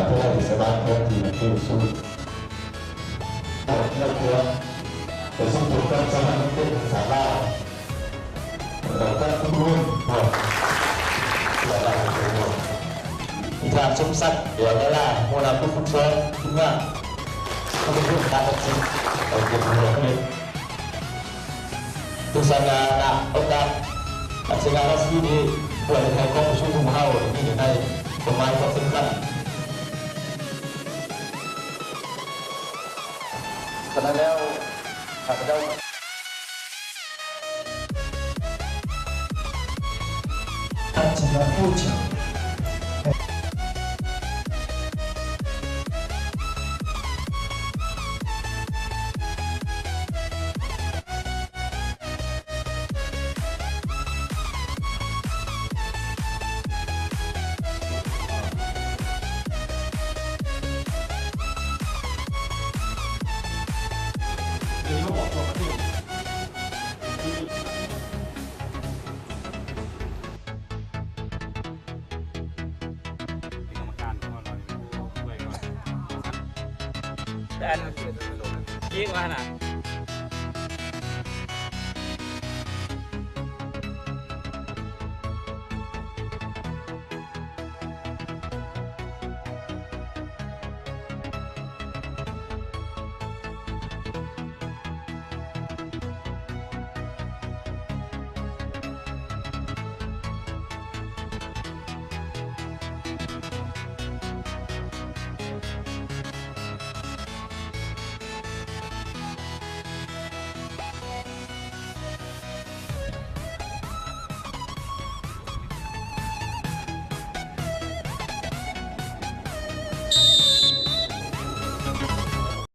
ເພື່ອໃຫ້ສະບາຍໃຈທີ່ມາເຂົ້າສູ່ ເພື່ອເພື່ອໄປສູ່ຜົນການສະຫະເປັນສາລາ ແລ້ວກໍທຸກຄົນ ເພື່ອສາລາ ທີ່ທ່ານສົມສັກ ແກ້ວດາລາ ຫົວໜ້າຜູ້ຝຶກສອນທີມງານ ຜູ້ເປັນຜູ້ການຕັດສິນ ໄດ້ເກັບເງິນ ຖືສາລານະໂອກາດອັນສະຫງ່າລາສີນີ້ ເພື່ອເຮັດໃຫ້ກອງປະຊຸມຂອງເຮົາມີໃນຄວາມໝາຍຄວາມສຳຄັນ. ສະນັ້ນແລ້ວ ຂ້າພະເຈົ້າ Touching the future. ເປັນກຳມະການ ອັນ ຍິງວ່ານະ.